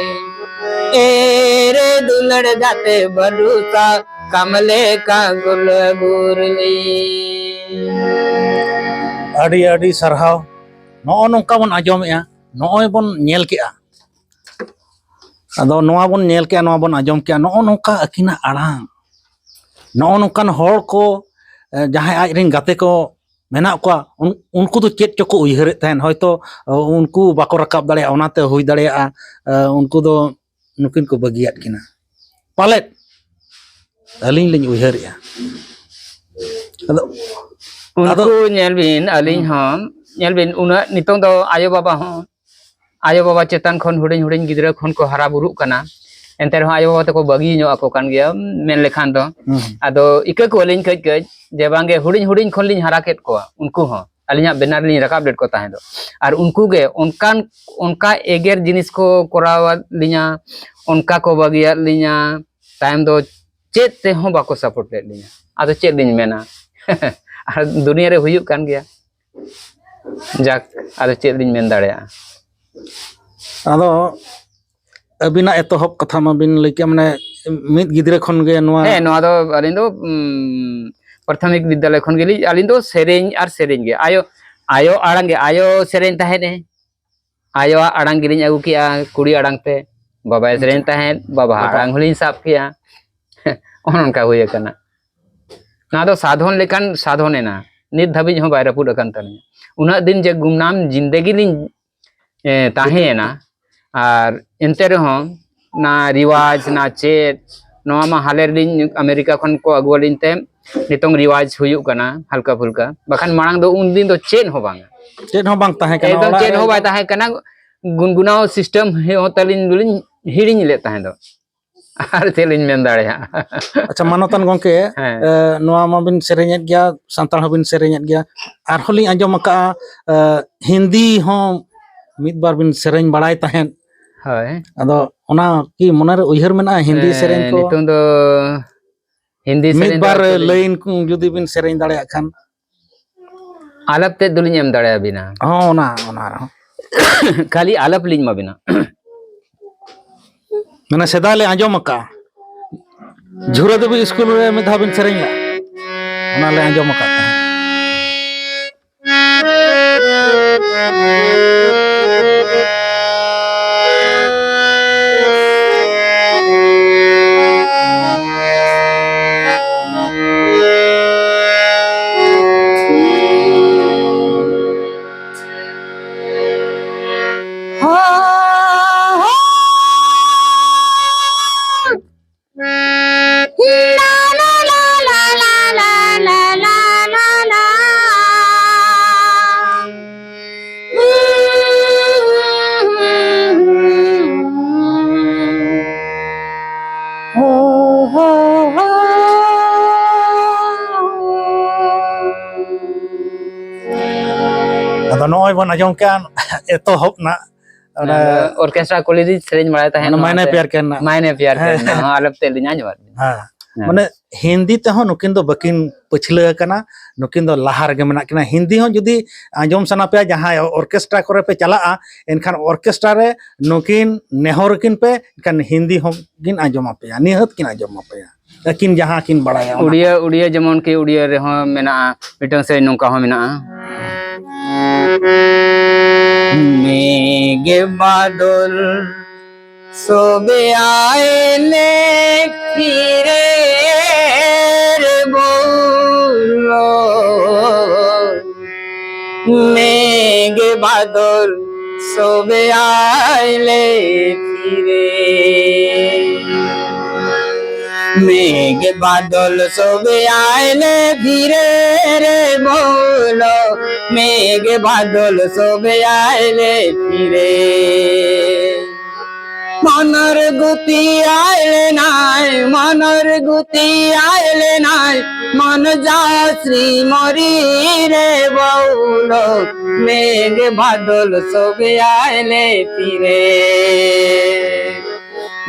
ᱮᱨᱮ ᱫᱩᱞᱟᱹᱲ ᱜᱟᱛᱮ ᱵᱟᱹᱞᱩ ᱥᱟᱠᱟᱢ ᱞᱮᱠᱟ ᱜᱩᱞ ᱜᱩᱨᱞᱤ᱾ ᱟᱹᱰᱤ ᱟᱹᱰᱤ ᱥᱟᱨᱦᱟᱣ᱾ ᱱᱚᱜᱼᱚ ᱱᱚᱝᱠᱟ ᱵᱚᱱ ᱟᱸᱡᱚᱢᱮᱜᱼᱟ, ᱱᱚᱜᱼᱚᱭ ᱵᱚᱱ ᱧᱮᱞ ᱠᱮᱜᱼᱟ᱾ ᱟᱫᱚ ᱱᱚᱣᱟ ᱵᱚᱱ ᱧᱮᱞ ᱠᱮᱜᱼᱟ, ᱱᱚᱣᱟ ᱵᱚᱱ ᱟᱸᱡᱚᱢ ᱠᱮᱜᱼᱟ, ᱱᱚᱜᱼᱚ ᱱᱚᱝᱠᱟ ᱟᱹᱠᱤᱱᱟᱜ ᱟᱲᱟᱝ᱾ ᱱᱚᱜᱼᱚ ᱱᱚᱝᱠᱟᱱ ᱦᱚᱲ ᱠᱚ, ᱮ, ᱡᱟᱦᱟᱸᱭ ᱟᱡ ᱨᱮᱱ ᱜᱟᱛᱮ ᱠᱚ ᱢᱮᱱᱟᱜ ᱠᱚᱣᱟ, ᱩᱱ-, ᱩᱱᱠᱩ ᱫᱚ ᱪᱮᱫ ᱪᱚᱠᱚ ᱩᱭᱦᱟᱹᱨᱮᱫ ᱛᱟᱦᱮᱸᱱ, ᱦᱚᱭᱛᱚ, ᱮ, ᱩᱱᱠᱩ ᱵᱟᱠᱚ ᱨᱟᱠᱟᱵ ᱫᱟᱲᱮᱭᱟᱜᱼᱟ, ᱚᱱᱟᱛᱮ ᱦᱩᱭ ᱫᱟᱲᱮᱭᱟᱜᱼᱟ, ᱮ, ᱩᱱᱠᱩ ᱫᱚ ᱱᱩᱠᱤᱱ ᱠᱚ ᱵᱟᱹᱜᱤᱭᱟᱫ ᱠᱤᱱᱟ ᱯᱟᱞᱮᱫ, ᱟᱹᱞᱤᱧ ᱞᱤᱧ ᱩᱭᱦᱟᱹᱨᱮᱜᱼᱟ᱾ ᱟᱫᱚ, ᱩᱱᱠᱩ ᱟᱫᱚ ᱧᱮᱞ ᱵᱤᱱ, ᱟᱹᱞᱤᱧ ᱦᱩᱸ᱾ ᱦᱚᱸ ᱧᱮᱞ ᱵᱤᱱ, ᱩᱱᱟᱹᱜ ᱱᱤᱛᱚᱝ ᱫᱚ ᱟᱭᱳ ᱵᱟᱵᱟ ᱦᱚᱸ, ᱟᱭᱳ ᱵᱟᱵᱟ ᱪᱮᱛᱟᱱ ᱠᱷᱚᱱ ᱦᱩᱰᱤᱧ ᱦᱩᱰᱤᱧ ᱜᱤᱫᱽᱨᱟᱹ ᱠᱷᱚᱱ ᱠᱚ ᱦᱟᱨᱟ ᱵᱩᱨᱩᱜ ᱠᱟᱱᱟ, ᱮᱱᱛᱮ ᱨᱮᱦᱚᱸ ᱟᱭᱳ ᱵᱟᱵᱟ ᱛᱟᱠᱚ ᱵᱟᱹᱜᱤ ᱧᱚᱜ ᱟᱠᱚ ᱠᱟᱱ ᱜᱮᱭᱟ, ᱢᱮᱱ ᱞᱮᱠᱷᱟᱱ ᱫᱚ᱾ ᱦᱩᱸ᱾ ᱟᱫᱚ ᱤᱠᱟᱹ ᱠᱚᱣᱟᱞᱤᱧ ᱠᱟᱹᱡ ᱠᱟᱹᱡ, ᱡᱮ ᱵᱟᱝᱜᱮ ᱦᱩᱰᱤᱧ ᱦᱩᱰᱤᱧ ᱠᱷᱚᱱ ᱞᱤᱧ ᱦᱟᱨᱟ ᱠᱮᱫ ᱠᱚᱣᱟ ᱩᱱᱠᱩ ᱦᱚᱸ, ᱟᱹᱞᱤᱧᱟᱜ ᱵᱮᱱᱟᱨ ᱞᱤᱧ ᱨᱟᱠᱟᱵ ᱞᱮᱫ ᱠᱚ ᱛᱟᱦᱮᱸ ᱫᱚ᱾ ᱟᱨ ᱩᱱᱠᱩ ᱜᱮ ᱚᱱᱠᱟᱱ, ᱚᱱᱠᱟ ᱮᱜᱮᱨ ᱡᱤᱱᱤᱥ ᱠᱚ ᱠᱚᱨᱟᱣᱟᱫ ᱞᱤᱧᱟ, ᱚᱱᱠᱟ ᱠᱚ ᱵᱟᱹᱜᱤᱭᱟᱫ ᱞᱤᱧᱟ, ᱛᱟᱭᱚᱢ ᱫᱚ ᱪᱮᱫ ᱛᱮᱦᱚᱸ ᱵᱟᱠᱚ ᱥᱟᱯᱳᱨᱴ ᱞᱮᱫ ᱞᱤᱧᱟ᱾ ᱟᱫᱚ ᱪᱮᱫ ᱞᱤᱧ ᱢᱮᱱᱟ? ᱟᱨ ᱫᱩᱱᱤᱭᱟᱹ ᱨᱮ ᱦᱩᱭᱩᱜ ᱠᱟᱱ ᱜᱮᱭᱟ᱾ ᱡᱟᱠ, ᱟᱫᱚ ᱪᱮᱫ ᱞᱤᱧ ᱢᱮᱱ ᱫᱟᱲᱮᱭᱟᱜᱼᱟ? ᱟᱫᱚ ᱟᱹᱵᱤᱱᱟᱜ ᱮᱛᱚᱦᱚᱵ ᱠᱟᱛᱷᱟ ᱢᱟᱵᱤᱱ ᱞᱟᱹᱭ ᱠᱮᱫ, ᱢᱟᱱᱮ ᱢᱤᱫ ᱜᱤᱫᱽᱨᱟᱹ ᱠᱷᱚᱱ ᱜᱮ ᱱᱚᱣᱟ ᱦᱮᱸ, ᱱᱚᱣᱟ ᱫᱚ ᱟᱹᱞᱤᱧ ᱫᱚ, ᱩᱢ, ᱯᱨᱟᱛᱷᱚᱢᱤᱠ ᱵᱤᱫᱽᱫᱟᱞᱚᱭ ᱠᱷᱚᱱ ᱜᱮᱞᱤᱧ, ᱟᱹᱞᱤᱧ ᱫᱚ ᱥᱮᱨᱮᱧ ᱟᱨ ᱥᱮᱨᱮᱧ ᱜᱮ᱾ ᱟᱭᱳ, ᱟᱭᱳ ᱟᱲᱟᱝ ᱜᱮ, ᱟᱭᱳ ᱥᱮᱨᱮᱧ ᱛᱟᱦᱮᱸᱫ ᱮ, ᱟᱭᱳᱣᱟᱜ ᱟᱲᱟᱝ ᱜᱮᱞᱤᱧ ᱟᱹᱜᱩ ᱠᱮᱜᱼᱟ ᱠᱩᱲᱤ ᱟᱲᱟᱝ ᱛᱮ, ᱵᱟᱵᱟᱭ ᱥᱮᱨᱮᱧ ᱛᱟᱦᱮᱸᱫ, ᱵᱟᱵᱟ ᱟᱲᱟᱝ ᱦᱚᱸᱞᱤᱧ ᱥᱟᱵ ᱠᱮᱜᱼᱟ᱾ ᱚᱱᱮ ᱚᱱᱠᱟ ᱦᱩᱭ ᱟᱠᱟᱱᱟ᱾ ᱱᱚᱣᱟ ᱫᱚ ᱥᱟᱫᱷᱚᱱ ᱞᱮᱠᱟᱱ ᱥᱟᱫᱷᱚᱱ ᱮᱱᱟ, ᱱᱤᱛ ᱫᱷᱟᱹᱵᱤᱡ ᱦᱚᱸ ᱵᱟᱭ ᱨᱟᱹᱯᱩᱫ ᱟᱠᱟᱱ ᱛᱟᱹᱞᱤᱧᱟ᱾ ᱩᱱᱟᱹᱜ ᱫᱤᱱ ᱡᱮ ᱜᱩᱢᱱᱟᱢ ᱡᱤᱱᱫᱮᱜᱤ ᱞᱤᱧ, ᱮ, ᱛᱟᱦᱮᱸᱭᱮᱱᱟ᱾ ᱟᱨ ᱮᱱᱛᱮ ᱨᱮᱦᱚᱸ ᱱᱟ ᱨᱤᱣᱟᱡᱽ, ᱱᱟ ᱪᱮᱫ, ᱱᱚᱣᱟ ᱢᱟ ᱦᱟᱞᱮ ᱨᱮᱞᱤᱧ ᱟᱢᱮᱨᱤᱠᱟ ᱠᱷᱚᱱ ᱠᱚ ᱟᱹᱜᱩ ᱟᱹᱞᱤᱧ ᱛᱮ ᱱᱤᱛᱚᱝ ᱨᱤᱣᱟᱡᱽ ᱦᱩᱭᱩᱜ ᱠᱟᱱᱟ ᱦᱟᱞᱠᱟ ᱯᱷᱩᱞᱠᱟ, ᱵᱟᱠᱷᱟᱱ ᱢᱟᱲᱟᱝ ᱫᱚ ᱩᱱ ᱫᱤᱱ ᱫᱚ ᱪᱮᱫ ᱦᱚᱸ ᱵᱟᱝᱟ᱾ ᱪᱮᱫ ᱦᱚᱸ ᱵᱟᱝ ᱛᱟᱦᱮᱸ ᱠᱟᱱᱟ ᱮᱠᱫᱚᱢ ᱚᱲᱟᱜ ᱪᱮᱫ ᱨᱮ᱾ ᱦᱚᱸ ᱵᱟᱭ ᱛᱟᱦᱮᱸ ᱠᱟᱱᱟ᱾ ᱜᱩᱱᱜᱩᱱᱟᱣ ᱥᱤᱥᱴᱮᱢ ᱦᱚᱸ ᱛᱟᱹᱞᱤᱧ ᱫᱚᱞᱤᱧ ᱦᱤᱲᱤᱧ ᱞᱮᱫ ᱛᱟᱦᱮᱸ ᱫᱚ᱾ ᱟᱨ ᱪᱮᱫ ᱞᱤᱧ ᱢᱮᱱ ᱫᱟᱲᱮᱭᱟᱜᱼᱟ? ᱟᱪᱪᱷᱟ, ᱢᱟᱱᱚᱛᱟᱱ ᱜᱚᱢᱠᱮ, ᱦᱮᱸ᱾ ᱮ, ᱱᱚᱣᱟ ᱢᱟᱵᱤᱱ ᱥᱮᱨᱮᱧᱮᱫ ᱜᱮᱭᱟ, ᱥᱟᱱᱛᱟᱲ ᱦᱚᱸᱵᱤᱱ ᱥᱮᱨᱮᱧᱮᱫ ᱜᱮᱭᱟ, ᱟᱨᱦᱚᱸ ᱞᱤᱧ ᱟᱸᱡᱚᱢ ᱟᱠᱟᱫᱼᱟ, ᱮ, ᱦᱤᱱᱫᱤ ᱦᱚᱸ ᱢᱤᱫ ᱵᱟᱨ ᱵᱤᱱ ᱥᱮᱨᱮᱧ ᱵᱟᱲᱟᱭ ᱛᱟᱦᱮᱸᱫ᱾ ᱦᱳᱭ᱾ ᱟᱫᱚ ᱚᱱᱟ ᱠᱤ ᱢᱚᱱᱮᱨᱮ ᱩᱭᱦᱟᱹᱨ ᱢᱮᱱᱟᱜᱼᱟ, ᱦᱤᱱᱫᱤ ᱮ, ᱥᱮᱨᱮᱧ ᱠᱚ? ᱱᱤᱛᱚᱝ ᱫᱚ ᱦᱤᱱᱫᱤ ᱢᱤᱫ ᱥᱮᱨᱮᱧ ᱫᱚ ᱵᱟᱨ actually ᱞᱟᱭᱤᱱ ᱠᱚ ᱡᱩᱫᱤ ᱵᱤᱱ ᱥᱮᱨᱮᱧ ᱫᱟᱲᱮᱭᱟᱜ ᱠᱷᱟᱱ᱾ ᱟᱞᱟᱯ ᱛᱮᱫ ᱫᱚᱞᱤᱧ ᱮᱢ ᱫᱟᱲᱮᱭᱟᱵᱤᱱᱟ᱾ ᱦᱚᱸ, ᱚᱱᱟ, ᱚᱱᱟ ᱨᱮᱦᱚᱸ᱾ ᱠᱷᱟᱹᱞᱤ ᱟᱞᱟᱯ ᱞᱤᱧ ᱮᱢᱟ ᱵᱤᱱᱟ᱾ ᱢᱟᱱᱮ ᱥᱮᱫᱟᱭ ᱞᱮ ᱟᱸᱡᱚᱢ ᱟᱠᱟᱫᱼᱟ, ᱡᱷᱩᱨᱟᱹ ᱫᱮᱵᱤ ᱥᱠᱩᱞ ᱨᱮ ᱢᱤᱫ ᱫᱷᱟᱣ ᱵᱤᱱ ᱥᱮᱨᱮᱧ ᱞᱮᱫᱼᱟ, ᱚᱱᱟ ᱞᱮ ᱟᱸᱡᱚᱢ ᱟᱠᱟᱫ ᱛᱟᱦᱮᱸᱫ᱾ ᱛᱚ ᱱᱚᱜᱼᱚᱭ ᱵᱚᱱ ᱟᱸᱡᱚᱢ ᱠᱮᱜᱼᱟ ᱮᱛᱚᱦᱚᱵ ᱨᱮᱱᱟᱜ ᱚᱱᱟ ᱚᱨᱠᱮᱥᱴᱨᱟ ᱠᱩᱞᱤ ᱫᱤᱧ ᱥᱮᱨᱮᱧ ᱵᱟᱲᱟᱭ ᱛᱟᱦᱮᱸᱫ ᱢᱟᱭᱱᱮ ᱯᱭᱟᱨ ᱠᱟᱨᱱᱟ᱾ ᱢᱟᱭᱱᱮ ᱯᱭᱟᱨ ᱠᱟᱨᱱᱟ ᱦᱚᱸ ᱟᱞᱮ ᱛᱮ ᱞᱤᱧ ᱟᱸᱡᱚᱢᱟᱫ ᱵᱤᱱᱟ᱾ ᱦᱮᱸ᱾ ᱢᱟᱱᱮ ᱦᱤᱱᱫᱤ ᱛᱮᱦᱚᱸ ᱱᱩᱠᱤᱱ ᱫᱚ ᱵᱟᱹᱠᱤᱱ ᱯᱟᱹᱪᱷᱞᱟᱹ ᱟᱠᱟᱱᱟ᱾ ᱱᱩᱠᱤᱱ ᱫᱚ ᱞᱟᱦᱟ ᱨᱮᱜᱮ ᱢᱮᱱᱟᱜ ᱠᱤᱱᱟ᱾ ᱦᱤᱱᱫᱤ ᱦᱚᱸ ᱡᱩᱫᱤ ᱟᱸᱡᱚᱢ ᱥᱟᱱᱟ ᱯᱮᱭᱟ, ᱡᱟᱦᱟᱸᱭ ᱚᱨᱠᱮᱥᱴᱨᱟ ᱠᱚᱨᱮ ᱯᱮ ᱪᱟᱞᱟᱜᱼᱟ, ᱮᱱᱠᱷᱟᱱ ᱚᱨᱠᱮᱥᱴᱨᱟ ᱨᱮ ᱱᱩᱠᱤᱱ ᱱᱮᱦᱚᱨ ᱠᱤᱱ ᱯᱮ, ᱮᱱᱠᱷᱟᱱ ᱦᱤᱱᱫᱤ ᱦᱚᱸ ᱠᱤᱱ ᱟᱸᱡᱚᱢ ᱟᱯᱮᱭᱟ, ᱱᱤᱦᱟᱹᱛ ᱠᱤᱱ ᱟᱸᱡᱚᱢ ᱟᱯᱮᱭᱟ᱾ ᱟᱹᱠᱤᱱ ᱡᱟᱦᱟᱸ ᱠᱤᱱ ᱵᱟᱲᱟᱭᱟ ᱚᱱᱟ᱾ ᱩᱲᱤᱭᱟᱹ, ᱩᱲᱤᱭᱟᱹ ᱡᱮᱢᱚᱱ ᱠᱤ ᱩᱲᱤᱭᱟᱹ ᱨᱮᱦᱚᱸ ᱢᱮᱱᱟᱜᱼᱟ, ᱢᱤᱫᱴᱟᱝ ᱥᱮᱨᱮᱧ ᱱᱚᱝᱠᱟ ᱦᱚᱸ ᱢᱮᱱᱟᱜᱼᱟ᱾ मेघ बादल सब आए ले फिरे रे बोलो, मेघ बादल सब आए ले फिरे। मेघ बादल सब आए ले फिरे रे बोलो, मेघ बादल सब आए ले फिरे। মনর গুতি আইলে নাই, মনর গুতি আইলে নাই, মন যাত্রী মরি রে বৌল, মেঘ বাদল সবে আইলে ফিরে।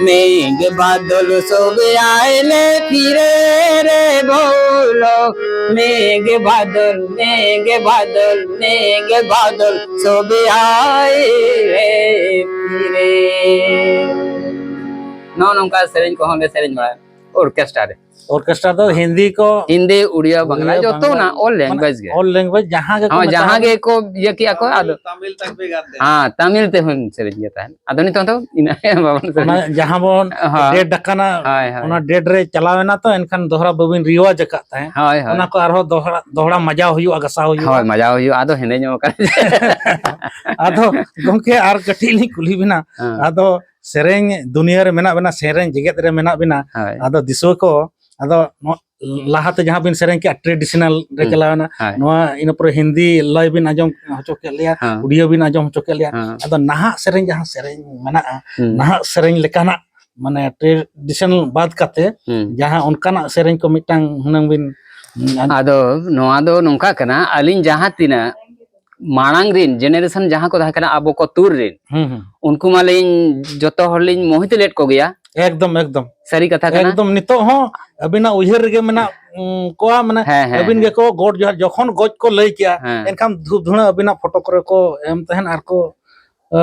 মেঘ বাদল সবে আইলে ফিরে রে বৌল, মেঘ বাদল, মেঘ বাদল, মেঘ বাদল সবে আইলে ফিরে। ᱱᱚᱜᱼᱚ ᱱᱚᱝᱠᱟ ᱥᱮᱨᱮᱧ ᱠᱚᱦᱚᱸ ᱞᱮ ᱥᱮᱨᱮᱧ ᱵᱟᱲᱟᱭᱟ ᱚᱨᱠᱮᱥᱴᱨᱟ ᱨᱮ᱾ ᱚᱨᱠᱮᱥᱴᱨᱟ ᱫᱚ ᱦᱤᱱᱫᱤ ᱠᱚ, ᱦᱤᱱᱫᱤ, ᱩᱲᱤᱭᱟ, ᱵᱟᱝᱞᱟ, ᱩᱲᱤᱭᱟ, ᱡᱚᱛᱚ ᱵᱟᱝᱞᱟ, ᱚᱱᱟ all language ᱜᱮ᱾ All language ᱡᱟᱦᱟᱸ ᱜᱮᱠᱚ ᱦᱳᱭ, ᱢᱮᱛᱟᱜᱼᱟ᱾ ᱡᱟᱦᱟᱸ ᱜᱮᱠᱚ ᱤᱭᱟᱹ ᱠᱮᱜᱼᱟ ᱠᱚ, ᱟᱫᱚ ᱛᱟᱢᱤᱞ ᱛᱟᱠ ᱵᱷᱮᱜᱟᱨ ᱛᱮ᱾ ᱦᱮᱸ, ᱛᱟᱢᱤᱞ ᱛᱮᱦᱚᱸᱧ ᱥᱮᱨᱮᱧ ᱜᱮ ᱛᱟᱦᱮᱸᱫ᱾ ᱟᱫᱚ ᱱᱤᱛᱚᱝ ᱫᱚ ᱤᱱᱟᱹ ᱵᱟᱵᱚᱱ ᱥᱮᱨᱮᱧ ᱚᱱᱟ ᱜᱮ᱾ ᱡᱟᱦᱟᱸ ᱵᱚᱱ ᱦᱳᱭ᱾ Date ᱟᱠᱟᱱᱟ, ᱦᱳᱭ, ᱦᱳᱭ᱾ ᱚᱱᱟ date ᱨᱮ ᱪᱟᱞᱟᱣ ᱮᱱᱟ ᱛᱚ, ᱮᱱᱠᱷᱟᱱ ᱫᱚᱦᱲᱟ ᱵᱟᱹᱵᱤᱱ ᱨᱤᱣᱟᱡᱽ ᱟᱠᱟᱫ ᱛᱟᱦᱮᱸᱫ᱾ ᱦᱳᱭ, ᱦᱳᱭ᱾ ᱚᱱᱟ ᱠᱚ ᱟᱨᱦᱚᱸ ᱫᱚᱦᱲᱟ, ᱫᱚᱦᱲᱟ ᱢᱟᱡᱟᱣ ᱦᱩᱭᱩᱜᱼᱟ, ᱜᱟᱥᱟᱣ ᱦᱩᱭᱩᱜᱼᱟ᱾ ᱦᱳᱭ, ᱢᱟᱡᱟᱣ ᱦᱩᱭᱩᱜᱼᱟ, ᱟᱫᱚ ᱦᱮᱸᱫᱮ ᱧᱚᱜ ᱟᱠᱟᱱᱟ᱾ ᱟᱫᱚ ᱜᱚᱢᱠᱮ, ᱟᱨ ᱠᱟᱹᱴᱤᱡ ᱞᱤᱧ ᱠᱩᱞᱤ ᱵᱤᱱᱟ, ᱦᱮᱸ᱾ ᱟᱫᱚ ᱥᱮᱨᱮᱧ ᱫᱩᱱᱤᱭᱟᱹ ᱨᱮ ᱢᱮᱱᱟᱜ ᱵᱤᱱᱟ, ᱥᱮᱨᱮᱧ ᱡᱮᱜᱮᱛ ᱨᱮ ᱢᱮᱱᱟᱜ ᱵᱤᱱᱟ, ᱦᱳᱭ᱾ ᱟᱫᱚ ᱫᱤᱥᱩᱣᱟᱹ ᱠᱚ, ᱟᱫᱚ ᱱᱚ-, ᱞᱟᱦᱟᱛᱮ ᱡᱟᱦᱟᱸ ᱵᱤᱱ ᱥᱮᱨᱮᱧ ᱠᱮᱜᱼᱟ, traditional ᱨᱮ ᱦᱩᱸ᱾ ᱪᱟᱞᱟᱣ ᱮᱱᱟ, ᱦᱳᱭ᱾ ᱱᱚᱣᱟ ᱤᱱᱟᱹ ᱯᱚᱨᱮ ᱦᱤᱱᱫᱤ ᱞᱟᱹᱭ ᱵᱤᱱ ᱟᱸᱡᱚᱢ ᱦᱚᱪᱚ ᱠᱮᱫ ᱞᱮᱭᱟ, ᱦᱮᱸ᱾ ᱩᱲᱤᱭᱟᱹ ᱵᱤᱱ ᱟᱸᱡᱚᱢ ᱦᱚᱪᱚ ᱠᱮᱫ ᱞᱮᱭᱟ, ᱦᱮᱸ᱾ ᱟᱫᱚ ᱱᱟᱦᱟᱜ ᱥᱮᱨᱮᱧ ᱡᱟᱦᱟᱸ ᱥᱮᱨᱮᱧ ᱢᱮᱱᱟᱜᱼᱟ, ᱦᱩᱸ᱾ ᱱᱟᱦᱟᱜ ᱥᱮᱨᱮᱧ ᱞᱮᱠᱟᱱᱟᱜ, ᱢᱟᱱᱮ traditional ᱵᱟᱫ ᱠᱟᱛᱮ ᱦᱩᱸ᱾ ᱡᱟᱦᱟᱸ ᱚᱱᱠᱟᱱᱟᱜ ᱥᱮᱨᱮᱧ ᱠᱚ ᱢᱤᱫᱴᱟᱝ ᱦᱩᱱᱟᱹᱝ ᱵᱤᱱ, ᱟᱫᱚ ᱱᱚᱣᱟ ᱫᱚ ᱱᱚᱝᱠᱟ ᱠᱟᱱᱟ, ᱟᱹᱞᱤᱧ ᱡᱟᱦᱟᱸ ᱛᱤᱱᱟᱹᱜ ᱢᱟᱲᱟᱝ ᱨᱤᱱ generation ᱡᱟᱦᱟᱸ ᱠᱚ ᱛᱟᱦᱮᱸ ᱠᱟᱱᱟ ᱟᱵᱚ ᱠᱚ ᱛᱩᱨ ᱨᱤᱱ, ᱦᱩᱸ, ᱦᱩᱸ᱾ ᱩᱱᱠᱩ ᱢᱟᱞᱤᱧ ᱡᱚᱛᱚ ᱦᱚᱲ ᱞᱤᱧ ᱢᱳᱦᱤᱛ ᱞᱮᱫ ᱠᱚᱜᱮᱭᱟ᱾ ᱮᱠᱫᱚᱢ, ᱮᱠᱫᱚᱢ᱾ ᱥᱟᱹᱨᱤ ᱠᱟᱛᱷᱟ ᱠᱟᱱᱟ᱾ ᱮᱠᱫᱚᱢ, ᱱᱤᱛᱚᱜ ᱦᱚᱸ ᱟᱹᱵᱤᱱᱟᱜ ᱩᱭᱦᱟᱹᱨ ᱨᱮᱜᱮ ᱢᱮᱱᱟᱜ, ᱩᱸ, ᱠᱚᱣᱟ, ᱢᱟᱱᱮ, ᱦᱮᱸ, ᱦᱮᱸ, ᱟᱹᱵᱤᱱ ᱦᱮᱸ᱾ ᱜᱮᱠᱚ ᱜᱚᱰ ᱡᱚᱦᱟᱨ, ᱡᱚᱠᱷᱚᱱ ᱜᱚᱡ ᱠᱚ ᱞᱟᱹᱭ ᱠᱮᱜᱼᱟ, ᱦᱮᱸ᱾ ᱮᱱᱠᱷᱟᱱ ᱫᱷᱩᱯ ᱫᱷᱩᱬᱟᱹ ᱟᱹᱵᱤᱱᱟᱜ ᱯᱷᱳᱴᱳ ᱠᱚᱨᱮ ᱠᱚ ᱮᱢ ᱛᱟᱦᱮᱸᱱ ᱟᱨ ᱠᱚ, ᱮ,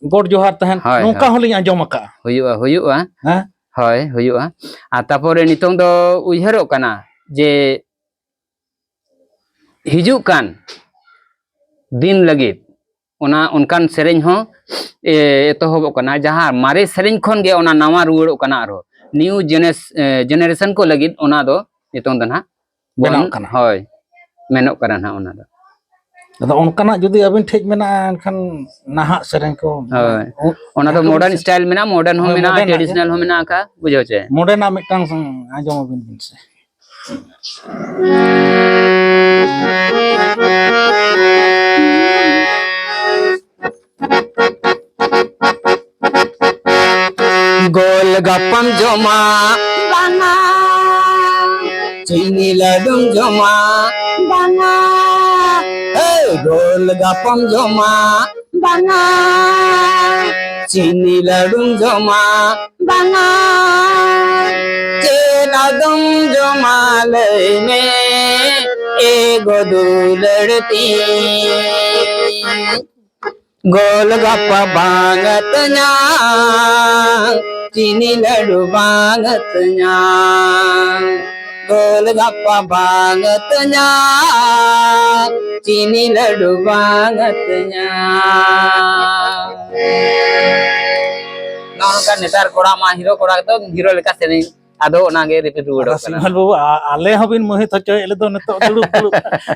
ᱜᱚᱰ ᱡᱚᱦᱟᱨ ᱛᱟᱦᱮᱸᱱ, ᱦᱳᱭ, ᱱᱚᱝᱠᱟ ᱦᱳᱭ᱾ ᱦᱚᱸᱞᱤᱧ ᱟᱸᱡᱚᱢ ᱟᱠᱟᱜᱼᱟ᱾ ᱦᱩᱭᱩᱜᱼᱟ, ᱦᱩᱭᱩᱜᱼᱟ᱾ ᱦᱮᱸ? ᱦᱳᱭ, ᱦᱩᱭᱩᱜᱼᱟ᱾ ᱟᱨ ᱛᱟᱯᱚᱨᱮ ᱱᱤᱛᱚᱝ ᱫᱚ ᱩᱭᱦᱟᱹᱨᱚᱜ ᱠᱟᱱᱟ ᱡᱮ ᱦᱤᱡᱩᱜ ᱠᱟᱱ ᱫᱤᱱ ᱞᱟᱹᱜᱤᱫ ᱚᱱᱟ ᱚᱱᱠᱟᱱ ᱥᱮᱨᱮᱧ ᱦᱚᱸ, ᱮ, ᱮᱛᱚᱦᱚᱵᱚᱜ ᱠᱟᱱᱟ, ᱡᱟᱦᱟᱸ ᱢᱟᱨᱮ ᱥᱮᱨᱮᱧ ᱠᱷᱚᱱ ᱜᱮ ᱚᱱᱟ ᱱᱟᱣᱟ ᱨᱩᱣᱟᱹᱲᱚᱜ ᱠᱟᱱᱟ᱾ ᱟᱨᱦᱚᱸ new genes-, ᱮ, generation ᱠᱚ ᱞᱟᱹᱜᱤᱫ ᱚᱱᱟ ᱫᱚ ᱱᱤᱛᱚᱝ ᱫᱚ ᱱᱟᱦᱟᱜ ᱵᱚᱱ, ᱵᱮᱱᱟᱣ ᱠᱟᱱᱟ᱾ ᱦᱳᱭ, ᱢᱮᱱᱚᱜ ᱠᱟᱱᱟ ᱱᱟᱦᱟᱜ ᱚᱱᱟ ᱫᱚ᱾ ᱟᱫᱚ ᱚᱱᱠᱟᱱᱟᱜ ᱡᱩᱫᱤ ᱟᱹᱵᱤᱱ ᱴᱷᱮᱡ ᱢᱮᱱᱟᱜᱼᱟ, ᱮᱱᱠᱷᱟᱱ ᱱᱟᱦᱟᱜ ᱥᱮᱨᱮᱧ ᱠᱚ, ᱦᱳᱭ᱾ ᱚᱱᱟ ᱫᱚ ᱡᱟᱦᱟᱸ ᱠᱚ modern ᱵᱤᱱ style ᱢᱮᱱᱟᱜᱼᱟ, modern ᱦᱚᱸ ᱦᱳᱭ, ᱢᱮᱱᱟᱜᱼᱟ, modern ᱟᱜ ᱜᱮ᱾ Traditional ᱦᱚᱸ ᱢᱮᱱᱟᱜ ᱟᱠᱟᱫ, ᱵᱩᱡᱷᱟᱹᱣ ᱪᱮ? Modern ᱟᱜ ᱢᱤᱫᱴᱟᱝ ᱥᱚᱝ ᱟᱸᱡᱚᱢ ᱟᱹᱵᱤᱱ ᱵᱤᱱ ᱥᱮ᱾ ᱜᱳᱞ ᱜᱟᱯᱟᱢ ᱡᱚᱢᱟ ᱵᱟᱝᱟ, ᱪᱤᱱᱤ ᱞᱟᱹᱰᱩᱢ ᱡᱚᱢᱟ ᱵᱟᱝᱟ, ᱦᱮ, ᱜᱳᱞ ᱜᱟᱯᱟᱢ ᱡᱚᱢᱟ ᱵᱟᱝᱟ, ᱪᱤᱱᱤ ᱞᱟᱹᱰᱩᱢ ᱡᱚᱢᱟ ᱵᱟᱝᱟ, ᱪᱮᱫ ᱟᱫᱚᱢ ᱡᱚᱢᱟ ᱞᱟᱹᱭ ᱢᱮ, ᱮ ᱜᱚ ᱫᱩᱞᱟᱹᱲ ᱛᱤᱧ᱾ ᱜᱳᱞ ᱜᱟᱯᱟ ᱵᱟᱝ ᱟᱹᱛᱤᱧᱟ, ᱪᱤᱱᱤ ᱞᱟᱹᱰᱩ ᱵᱟᱝ ᱟᱹᱛᱤᱧᱟ᱾ ᱜᱳᱞ ᱜᱟᱯᱟ ᱵᱟᱝ ᱟᱹᱛᱤᱧᱟ, ᱪᱤᱱᱤ ᱞᱟᱹᱰᱩ ᱵᱟᱝ ᱟᱹᱛᱤᱧᱟ᱾ ᱱᱚᱜᱼᱚ ᱱᱚᱝᱠᱟ ᱱᱮᱛᱟᱨ ᱠᱚᱲᱟ ᱢᱟ ᱦᱤᱨᱳ ᱠᱚᱲᱟ ᱫᱚ ᱦᱤᱨᱳ ᱞᱮᱠᱟ ᱥᱮᱨᱮᱧ᱾ ᱟᱫᱚ ᱚᱱᱟᱜᱮ repeat ᱨᱩᱣᱟᱹᱲᱚᱜ ᱟᱫᱚ ᱠᱟᱱᱟ᱾ ᱥᱤᱝᱦᱚᱞ ᱵᱟᱹᱵᱩ, ᱟ-, ᱟᱞᱮ ᱦᱚᱸᱵᱤᱱ ᱢᱳᱦᱤᱛ ᱦᱚᱪᱚᱭᱮᱫ ᱞᱮᱫᱚ ᱱᱤᱛᱚᱜ ᱫᱩᱲᱩᱵ ᱫᱩᱲᱩᱵ᱾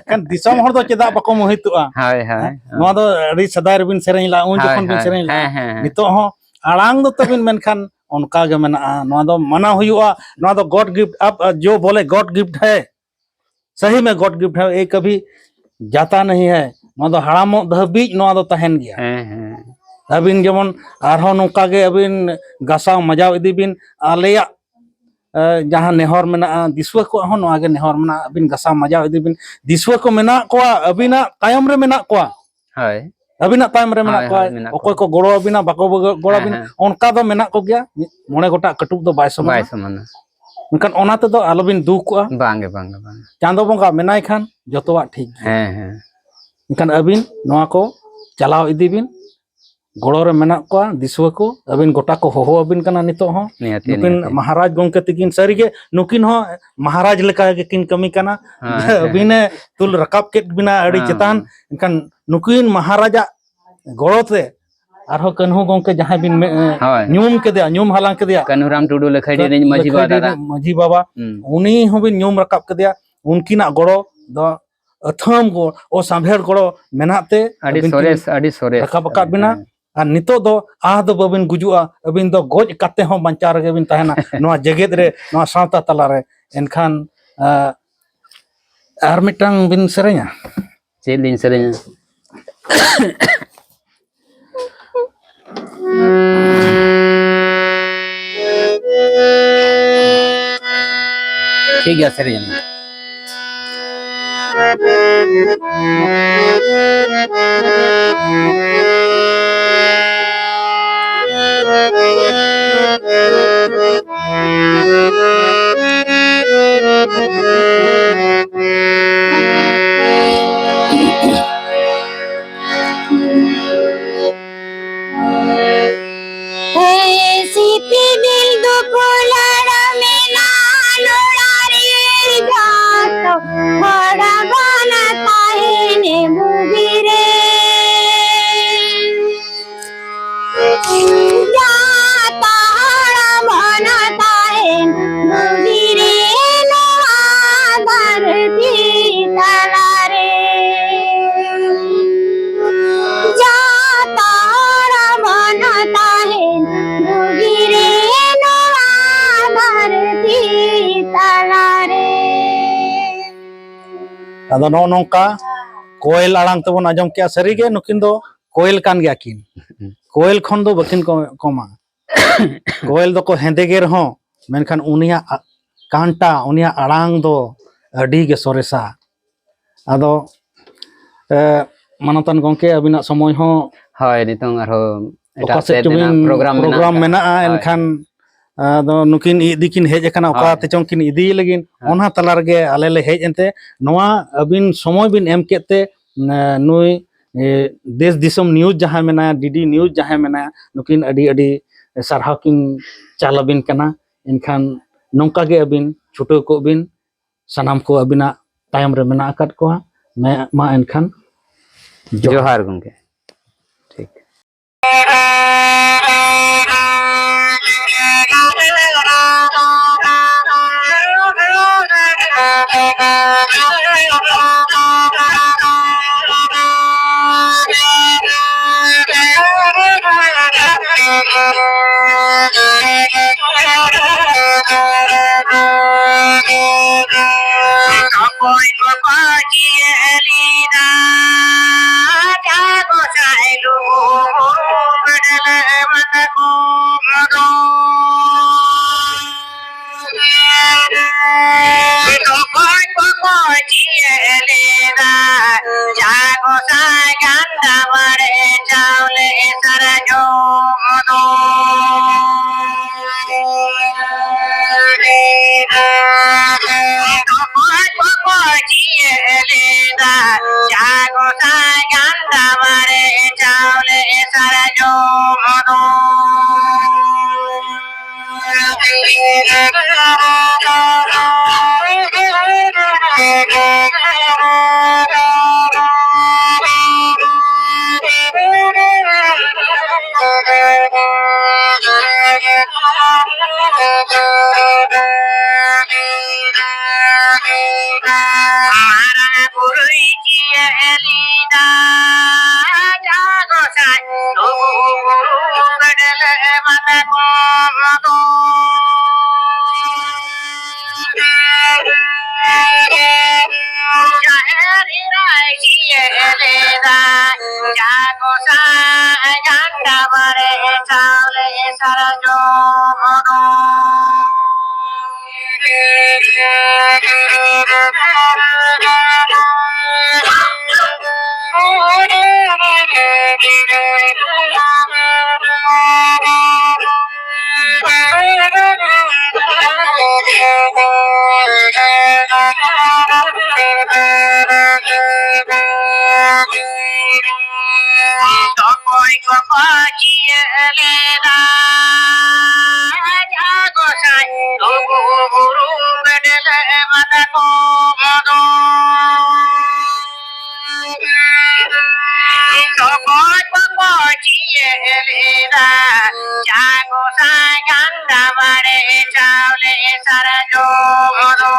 ᱠᱷᱟᱱ ᱫᱤᱥᱚᱢ ᱦᱚᱲ ᱫᱚ ᱪᱮᱫᱟᱜ ᱵᱟᱠᱚ ᱢᱳᱦᱤᱛᱚᱜᱼᱟ? ᱦᱳᱭ, ᱦᱳᱭ, ᱦᱮᱸ? ᱦᱳᱭ᱾ ᱱᱚᱣᱟ ᱫᱚ ᱟᱹᱰᱤ ᱥᱮᱫᱟᱭ ᱨᱮᱵᱤᱱ ᱥᱮᱨᱮᱧ ᱞᱟᱜᱼᱟ, ᱩᱱ ᱦᱳᱭ, ᱡᱚᱠᱷᱚᱱ ᱵᱤᱱ ᱦᱳᱭ᱾ ᱥᱮᱨᱮᱧ ᱞᱟᱜᱼᱟ᱾ ᱦᱮᱸ, ᱦᱮᱸ, ᱦᱮᱸ᱾ ᱱᱤᱛᱚᱜ ᱦᱚᱸ ᱟᱲᱟᱝ ᱫᱚ ᱛᱟᱵᱤᱱ, ᱢᱮᱱᱠᱷᱟᱱ ᱚᱱᱠᱟ ᱜᱮ ᱢᱮᱱᱟᱜᱼᱟ᱾ ᱱᱚᱣᱟ ᱫᱚ ᱢᱟᱱᱟᱣ ᱦᱩᱭᱩᱜᱼᱟ, ᱱᱚᱣᱟ ᱫᱚ God gift, ᱟᱯ, ᱡᱳ ᱵᱚᱞᱮ God gift ᱦᱮ, ᱥᱟᱦᱤ ᱢᱮ God gift ᱦᱮ, ᱮ ᱠᱟᱵᱷᱤ ᱡᱟᱛᱟ ᱱᱟᱦᱤ ᱦᱮ᱾ ᱱᱚᱣᱟ ᱫᱚ ᱦᱟᱲᱟᱢᱚᱜ ᱫᱷᱟᱹᱵᱤᱡ ᱱᱚᱣᱟ ᱫᱚ ᱛᱟᱦᱮᱱ ᱜᱮᱭᱟ᱾ ᱦᱮᱸ, ᱦᱮᱸ᱾ ᱟᱹᱵᱤᱱ ᱡᱮᱢᱚᱱ ᱟᱨᱦᱚᱸ ᱱᱚᱝᱠᱟ ᱜᱮ ᱟᱹᱵᱤᱱ ᱜᱟᱥᱟᱣ ᱢᱟᱡᱟᱣ ᱤᱫᱤ ᱵᱤᱱ, ᱟᱞᱮᱭᱟᱜ ᱮ, ᱡᱟᱦᱟᱸ ᱱᱮᱦᱚᱨ ᱢᱮᱱᱟᱜᱼᱟ, ᱫᱤᱥᱩᱣᱟᱹ ᱠᱚᱣᱟᱜ ᱦᱚᱸ ᱱᱚᱣᱟ ᱜᱮ ᱱᱮᱦᱚᱨ ᱢᱮᱱᱟᱜᱼᱟ, ᱟᱹᱵᱤᱱ ᱜᱟᱥᱟᱣ ᱢᱟᱡᱟᱣ ᱤᱫᱤ ᱵᱤᱱ᱾ ᱫᱤᱥᱩᱣᱟᱹ ᱠᱚ ᱢᱮᱱᱟᱜ ᱠᱚᱣᱟ, ᱟᱹᱵᱤᱱᱟᱜ ᱛᱟᱭᱚᱢ ᱨᱮ ᱢᱮᱱᱟᱜ ᱠᱚᱣᱟ᱾ ᱦᱳᱭ᱾ ᱟᱹᱵᱤᱱᱟᱜ ᱛᱟᱭᱚᱢ ᱨᱮ ᱢᱮᱱᱟᱜ ᱦᱳᱭ, ᱠᱚᱣᱟ᱾ ᱦᱳᱭ, ᱢᱮᱱᱟᱜ ᱚᱠᱚᱭ ᱠᱚᱣᱟ᱾ ᱠᱚ ᱜᱚᱲᱚ ᱟᱹᱵᱤᱱᱟ, ᱵᱟᱠᱚ ᱜᱚ-, ᱜᱚᱲᱚ ᱦᱮᱸ, ᱟᱹᱵᱤᱱᱟ, ᱦᱮᱸ᱾ ᱚᱱᱠᱟ ᱫᱚ ᱢᱮᱱᱟᱜ ᱠᱚᱜᱮᱭᱟ᱾ ᱢᱤᱫ ᱢᱚᱬᱮ ᱜᱚᱴᱟᱜ ᱠᱟᱹᱴᱩᱵ ᱫᱚ ᱵᱟᱭ ᱥᱚᱢᱟᱱᱟ᱾ ᱵᱟᱭ ᱥᱚᱢᱟᱱᱟ᱾ ᱢᱮᱱᱠᱷᱟᱱ ᱚᱱᱟ ᱛᱮᱫᱚ ᱟᱞᱚᱵᱤᱱ ᱫᱩᱠᱚᱜᱼᱟ᱾ ᱵᱟᱝᱜᱮ, ᱵᱟᱝᱜᱮ, ᱵᱟᱝᱜᱮ᱾ ᱪᱟᱸᱫᱚ ᱵᱚᱸᱜᱟ ᱢᱮᱱᱟᱭ ᱠᱷᱟᱱ ᱡᱚᱛᱚᱣᱟᱜ ᱴᱷᱤᱠ ᱜᱮᱭᱟ᱾ ᱦᱮᱸ, ᱦᱮᱸ᱾ ᱮᱱᱠᱷᱟᱱ ᱟᱹᱵᱤᱱ ᱱᱚᱣᱟ ᱠᱚ ᱪᱟᱞᱟᱣ ᱤᱫᱤ ᱵᱤᱱ᱾ ᱜᱚᱲᱚ ᱨᱮ ᱢᱮᱱᱟᱜ ᱠᱚᱣᱟ ᱫᱤᱥᱩᱣᱟᱹ ᱠᱚ, ᱟᱹᱵᱤᱱ ᱜᱚᱴᱟ ᱠᱚ ᱦᱚᱦᱚ ᱟᱹᱵᱤᱱ ᱠᱟᱱᱟ ᱱᱤᱛᱚᱜ ᱦᱚᱸ᱾ ᱱᱤᱦᱟᱹᱛᱤ, ᱱᱩᱠᱤᱱ ᱱᱤᱦᱟᱹᱛᱤ᱾ ᱢᱚᱦᱟᱨᱟᱡᱽ ᱜᱚᱢᱠᱮ ᱛᱤᱠᱤᱱ, ᱥᱟᱹᱨᱤᱜᱮ ᱱᱩᱠᱤᱱ ᱦᱚᱸ ᱢᱚᱦᱟᱨᱟᱡᱽ ᱞᱮᱠᱟ ᱜᱮᱠᱤᱱ ᱠᱟᱹᱢᱤ ᱠᱟᱱᱟ᱾ ᱦᱮᱸ, ᱦᱮᱸ᱾ ᱟᱹᱵᱤᱱᱮ ᱛᱩᱞ ᱨᱟᱠᱟᱵ ᱠᱮᱫ ᱵᱤᱱᱟ ᱟᱹᱰᱤ ᱦᱮᱸ, ᱪᱮᱛᱟᱱ, ᱦᱮᱸ᱾ ᱮᱱᱠᱷᱟᱱ ᱱᱩᱠᱤᱱ ᱢᱚᱦᱟᱨᱟᱡᱟᱜ ᱜᱚᱲᱚ ᱛᱮ ᱟᱨᱦᱚᱸ ᱠᱟᱹᱱᱦᱩ ᱜᱚᱢᱠᱮ ᱡᱟᱦᱟᱸᱭ ᱵᱤᱱ ᱢᱮ-, ᱦᱳᱭ᱾ ᱧᱩᱢ ᱠᱮᱫᱮᱭᱟ, ᱧᱩᱢ ᱦᱟᱞᱟᱝ ᱠᱮᱫᱮᱭᱟ, ᱠᱟᱹᱱᱦᱩᱨᱟᱢ ᱴᱩᱰᱩ ᱞᱟᱹᱠᱷᱟᱹᱭᱰᱤ ᱨᱤᱱᱤᱡ ᱢᱟᱹᱡᱷᱤ ᱵᱟᱵᱟ ᱞᱟᱹᱠᱷᱟᱹᱭᱰᱤ ᱫᱟᱫᱟ᱾ ᱨᱤᱱᱤᱡ ᱢᱟᱹᱡᱷᱤ ᱵᱟᱵᱟ, ᱦᱩᱸ᱾ ᱩᱱᱤ ᱦᱚᱸᱵᱤᱱ ᱧᱩᱢ ᱨᱟᱠᱟᱵ ᱠᱮᱫᱮᱭᱟ᱾ ᱩᱱᱠᱤᱱᱟᱜ ᱜᱚᱲᱚ ᱫᱚ ᱟᱹᱛᱷᱟᱹᱢ ᱜᱚ-, ᱚ ᱥᱟᱸᱵᱷᱮᱲ ᱜᱚᱲᱚ ᱢᱮᱱᱟᱜ ᱛᱮ ᱟᱹᱰᱤ ᱟᱹᱵᱤᱱ ᱠᱤᱱ ᱥᱚᱨᱮᱥ, ᱟᱹᱰᱤ ᱥᱚᱨᱮᱥ᱾ ᱨᱟᱠᱟᱵ ᱟᱠᱟᱫ ᱵᱤᱱᱟ᱾ ᱦᱮᱸ᱾ ᱟᱨ ᱱᱤᱛᱚᱜ ᱫᱚ ᱟᱦ ᱫᱚ ᱵᱟᱹᱵᱤᱱ ᱜᱩᱡᱩᱜᱼᱟ, ᱟᱹᱵᱤᱱ ᱫᱚ ᱜᱚᱡ ᱠᱟᱛᱮ ᱦᱚᱸ ᱵᱟᱧᱪᱟᱣ ᱨᱮᱜᱮ ᱵᱤᱱ ᱛᱟᱦᱮᱱᱟ᱾ ᱱᱚᱣᱟ ᱡᱮᱜᱮᱛ ᱨᱮ, ᱱᱚᱣᱟ ᱥᱟᱶᱛᱟ ᱛᱟᱞᱟᱨᱮ᱾ ᱮᱱᱠᱷᱟᱱ, ᱟ, ᱟᱨ ᱢᱤᱫᱴᱟᱝ ᱵᱤᱱ ᱥᱮᱨᱮᱧᱟ? ᱪᱮᱫ ᱞᱤᱧ ᱥᱮᱨᱮᱧᱟ? ᱴᱷᱤᱠ ᱜᱮᱭᱟ, ᱥᱮᱨᱮᱧ ᱟᱹᱞᱤᱧ᱾ ᱦᱮᱸ, ᱥᱤᱯᱤᱵᱤᱞ ᱫᱩᱯᱩᱞᱟᱹᱲ ᱢᱮᱱᱟᱜ ᱱᱚᱲᱟ ᱨᱮ ᱡᱚᱛᱚ ᱦᱚᱲ ᱵᱚᱱ ᱛᱟᱦᱮᱱ ᱵᱩᱜᱤ ᱨᱮ᱾ ᱡᱚᱛᱚ ᱦᱚᱲ ᱵᱚᱱ ᱛᱟᱦᱮᱱ ᱵᱩᱜᱤ ᱨᱮ ᱱᱚᱣᱟ ᱫᱷᱟᱹᱨᱛᱤ ᱛᱟᱞᱟ ᱨᱮ᱾ ᱡᱚᱛᱚ ᱦᱚᱲ ᱵᱚᱱ ᱛᱟᱦᱮᱱ ᱵᱩᱜᱤ ᱨᱮ ᱱᱚᱣᱟ ᱫᱷᱟᱹᱨᱛᱤ ᱛᱟᱞᱟ ᱨᱮ᱾ ᱟᱫᱚ ᱱᱚᱜᱼᱚ ᱱᱚᱝᱠᱟ ᱠᱚᱭᱮᱞ ᱟᱲᱟᱝ ᱛᱮᱵᱚᱱ ᱟᱸᱡᱚᱢ ᱠᱮᱜᱼᱟ᱾ ᱥᱟᱹᱨᱤᱜᱮ ᱱᱩᱠᱤᱱ ᱫᱚ ᱠᱚᱭᱮᱞ ᱠᱟᱱ ᱜᱮᱭᱟ ᱠᱤᱱ᱾ ᱠᱚᱭᱮᱞ ᱠᱷᱚᱱ ᱫᱚ ᱵᱟᱹᱠᱤᱱ ᱠᱚ-, ᱠᱚᱢᱟ᱾ ᱠᱚᱭᱮᱞ ᱫᱚᱠᱚ ᱦᱮᱸᱫᱮ ᱜᱮ ᱨᱮᱦᱚᱸ ᱢᱮᱱᱠᱷᱟᱱ ᱩᱱᱤᱭᱟᱜ ᱟ-, ᱠᱟᱱᱴᱟ, ᱩᱱᱤᱭᱟᱜ ᱟᱲᱟᱝ ᱫᱚ ᱟᱹᱰᱤ ᱜᱮ ᱥᱚᱨᱮᱥᱟ᱾ ᱟᱫᱚ, ᱮ, ᱢᱟᱱᱚᱛᱟᱱ ᱜᱚᱢᱠᱮ, ᱟᱹᱵᱤᱱᱟᱜ ᱥᱚᱢᱚᱭ ᱦᱚᱸ ᱦᱳᱭ, ᱱᱤᱛᱚᱝ ᱟᱨᱦᱚᱸ ᱮᱴᱟᱜ ᱚᱠᱟ ᱥᱮᱫ ᱥᱮᱫ ᱪᱚᱵᱤᱱ ᱨᱮᱱᱟᱜ ᱯᱨᱳᱜᱨᱟᱢ ᱢᱮᱱᱟᱜ ᱯᱨᱳᱜᱨᱟᱢ ᱟᱠᱟᱫ᱾ ᱢᱮᱱᱟᱜᱼᱟ, ᱦᱳᱭ᱾ ᱮᱱᱠᱷᱟᱱ, ᱟᱫᱚ ᱱᱩᱠᱤᱱ ᱤᱫᱤ ᱠᱤᱱ ᱦᱮᱡ ᱟᱠᱟᱱᱟ, ᱚᱠᱟ ᱦᱳᱭ᱾ ᱛᱮᱪᱚᱝ ᱠᱤᱱ ᱤᱫᱤᱭᱮ ᱞᱟᱹᱜᱤᱫ, ᱦᱳᱭ᱾ ᱚᱱᱟ ᱛᱟᱞᱟ ᱨᱮᱜᱮ ᱟᱞᱮ ᱞᱮ ᱦᱮᱡ ᱮᱱᱛᱮ, ᱱᱚᱣᱟ ᱟᱹᱵᱤᱱ ᱥᱚᱢᱚᱭ ᱵᱤᱱ ᱮᱢ ᱠᱮᱫ ᱛᱮ, ᱮ, ᱱᱩᱭ, ᱮ, ᱫᱮᱥ ᱫᱤᱥᱚᱢ ᱱᱤᱭᱩᱡᱽ ᱡᱟᱦᱟᱸᱭ ᱢᱮᱱᱟᱭᱟ, ᱰᱤᱰᱤ ᱱᱤᱭᱩᱡᱽ ᱡᱟᱦᱟᱸᱭ ᱢᱮᱱᱟᱭᱟ, ᱱᱩᱠᱤᱱ ᱟᱹᱰᱤ ᱟᱹᱰᱤ ᱥᱟᱨᱦᱟᱣ ᱠᱤᱱ ᱪᱟᱞ ᱟᱹᱵᱤᱱ ᱠᱟᱱᱟ᱾ ᱮᱱᱠᱷᱟᱱ ᱱᱚᱝᱠᱟ ᱜᱮ ᱟᱹᱵᱤᱱ ᱪᱷᱩᱴᱟᱹᱣ ᱠᱚᱜ ᱵᱤᱱ, ᱥᱟᱱᱟᱢ ᱠᱚ ᱟᱹᱵᱤᱱᱟᱜ ᱛᱟᱭᱚᱢ ᱨᱮ ᱢᱮᱱᱟᱜ ᱟᱠᱟᱫ ᱠᱚᱣᱟ᱾ ᱢᱮ-, ᱢᱟ ᱮᱱᱠᱷᱟᱱ ᱡᱚᱦᱟᱨ᱾ ᱡᱚᱦᱟᱨ ᱜᱚᱢᱠᱮ᱾ ᱴᱷᱤᱠ᱾ ᱚᱠᱚᱭ ᱠᱚᱠᱚ ᱡᱤᱭᱟᱹᱞᱤ ᱫᱟ ᱡᱟᱜᱚ ᱥᱟᱭ ᱞᱩᱜᱩ ᱵᱩᱨᱩ ᱜᱟᱰᱞᱟᱹ ᱢᱟᱛᱠᱚᱢ ᱫᱚ᱾ ᱚᱠᱚᱭ ᱠᱚᱠᱚ ᱡᱤᱭᱟᱹᱞᱤ ᱫᱟ ᱡᱟᱜᱚ ᱥᱟᱭ ᱜᱟᱱᱰᱟ ᱵᱟᱲᱮ ᱪᱟᱣᱞᱮ ᱥᱟᱨᱡᱚᱢ ᱫᱚ᱾ ᱢᱟᱨᱟᱝ ᱵᱩᱨᱩᱭ ᱡᱤᱭᱟᱹᱞᱤ ᱫᱟ ᱡᱟᱜᱚ ᱥᱟᱭ ᱞᱩᱜᱩ ᱵᱩᱨᱩ ᱜᱟᱰᱞᱟᱹ ᱢᱟᱛᱠᱚᱢ ᱫᱚ᱾ ᱡᱟᱦᱮᱨ ᱮᱨᱟᱭ ᱡᱤᱭᱟᱹᱞᱤ ᱫᱟ ᱡᱟᱜᱚ ᱥᱟᱭ ᱜᱟᱱᱰᱟ ᱵᱟᱲᱮ ᱪᱟᱣᱞᱮ ᱥᱟᱨᱡᱚᱢ ᱫᱚ᱾ ᱚᱠᱚᱭ ᱠᱚᱠᱚ ᱪᱤᱭᱟᱹ ᱞᱮᱫᱟ ᱡᱟ ᱜᱚᱸᱥᱟᱭ ᱞᱩᱜᱩ ᱵᱩᱨᱩ ᱜᱟᱰᱞᱟᱹ ᱢᱟᱛᱟ ᱠᱚ ᱫᱚ᱾ ᱚᱠᱚᱭ ᱠᱚᱠᱚ ᱪᱤᱭᱟᱹ ᱞᱮᱫᱟ ᱡᱟ ᱜᱚᱸᱥᱟᱭ ᱜᱟᱱᱰᱟ ᱵᱟᱲᱮ ᱪᱟᱣᱞᱮ ᱥᱟᱨᱡᱚᱢ ᱫᱚ᱾